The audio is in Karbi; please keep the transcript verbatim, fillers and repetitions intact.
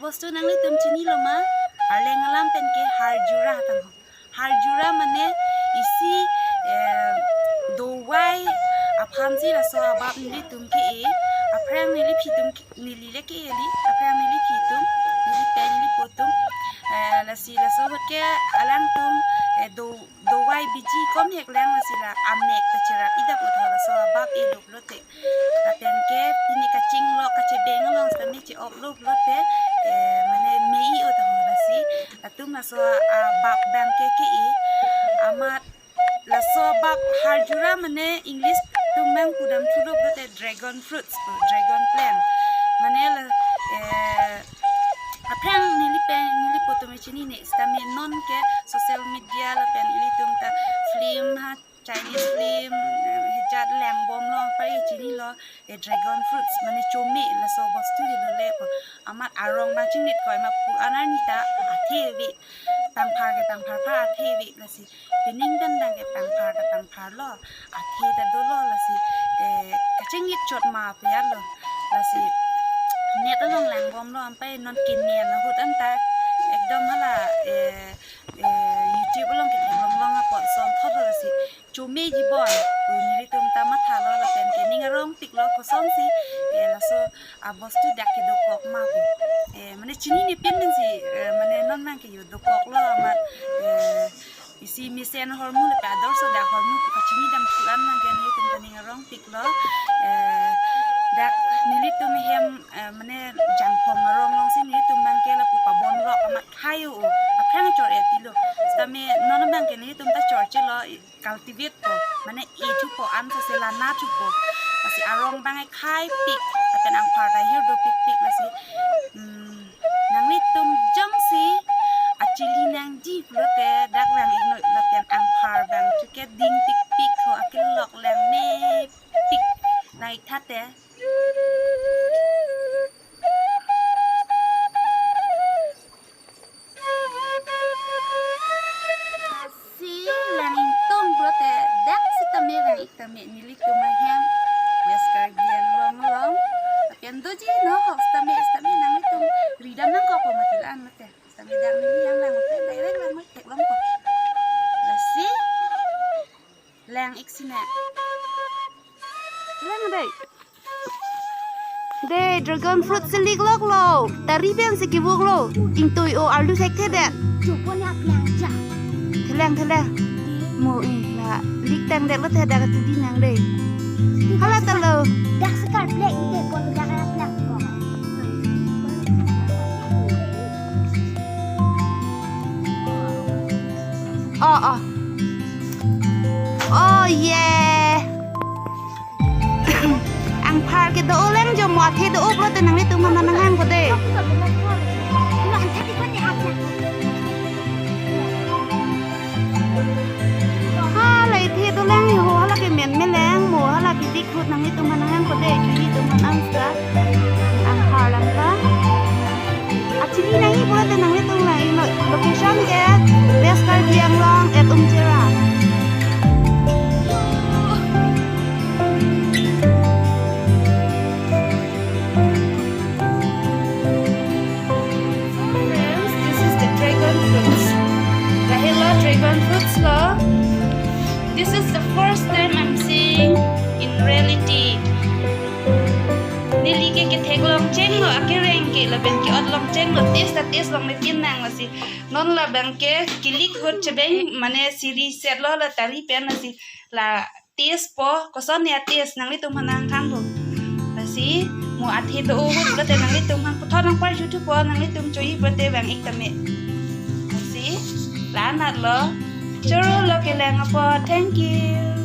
Bostu nanglitum chinilo ma, Arleng alam pen ke harjura tang ho. Harjura mane isi, eh, dovai aphansi laso abap nelitum ke-e, aphrang neliphi atum ke-, neli le ke-e li, aphrang neliphi atum, nelipen nelipo atum, eh, lasi laso ahut ke alangtum, eh, do, dovai biji kom heklang lasi la amek ta cherap idap ut ho laso abap e-lo pulote. Lapen ke pini kachinglok kachebeng along sitame che-op-lo pulote, eh, mane me-i ut ho lasi. Latum laso abap abang ke ke-e. Amat laso abap harjura mane English atum abang pudam thulo pulote dragon fruits, dragon plant. Mane la, eh, aphrang nelipen nelipo atum chinine sitame non ke social media lapen ilitum ta film ha Chinese film, eh, hejat langbomlo, anpar chinilo, eh, dragon fruits, mane chome laso bostu helo le po. Amat arong abang chinit koi ma pu-an arni ta athe ave, pangphar ke pangphar pha athe ave lasi. Pining pen abang ke pangphar ta pangpharlo, athe ta dolo lasi, eh, kachingit chot ma pu ya lo, lasi net along langbomlo, anpar non kini ahut anta ekdom hala, eh, eh, YouTube along ke theklong long apot son thotlo lasi. Chomeji bon, pu nelitum ta mathalo lapen ke ning arongpiklo kosonsi, eh, laso abostu dak kedokok ma pu. Eh, mane chinine pin pensi, eh, mane non abang ke yo dokoklo amat, eh, isi mesen ahormu lapen ador soda ahormu pu kachinidam thu-an abang ke nelitum ta ning arongpiklo. Eh, dak nelitum hem, eh, mane jangphong arong alongsi nelitum abang ke lapu pabonrok amat khai o, aphrang chor-et-lo. Sitame non abang ke nelitum ta chorchelo, cultivate po, mane e thupo, an sase lana thupo. Lasi arong abang khaipik, lapen angphar ta hirdo pikpik lasi. Hmm, nanglitum jongsi achili nangji pulote dak vang-iknoi lapen angphar abang thu ke dingpikpik ho, akelok lang mepik nai thate. Si lang ingtung pulote dak sitame lang ik tame nelitum ahem West Karbi Anglong along. Lapen doji no hok sitame sitame nanglitum ridam nangkok po mati la-an mate. Sitame dak neli yang lang mate direct lang mate theklong po. Lasi lang ik sine. Lang dei. Dei, dragon fruit si likloklo. Tari pensi kevoklo. Ingtui o arlu thekthe det. Jopon ya plang ja. Thelang, thelang. Mo, eh, la liktang detlo te dak atudi nang dei. Hala ta lo. Dak sekar plek inte pon dak plang ko. Oh, oh. Oh, yeah. Angphar kedo-o lang jo, mo athe do-o pulote nanglitum aphan nanghang ko dei. Hala athe do lang ho, hala ke men me lang mo, hala ke dik rut nanglitum aphan nanghang ko dei, chuli atum aphan angsa. Angphar lang ka. Achini nangji pulote nanglitum lang-iknoi. Location ke West Karbi Anglong at Umchera. So friends, this is the dragon fruits. Lahelo dragon fruits lo. This is the first time I'm seeing in reality. Neli ke ketheklong chenglo, akereng ke lapen ke-ot long chenglo, taste ta taste longle tin nang lasi. Non labang ke kilik ahut chebeng mane siri setlo la tari pen lasi. La taste po, koson ya taste nanglitum aphan nangthan po. Lasi mo athe do-o ahut pulote nanglitum aphan puthot nangparju thupo, nanglitum choji pulote vang ik tame. Lasi la-anat lo. Choro lo kelang apot. Thank you.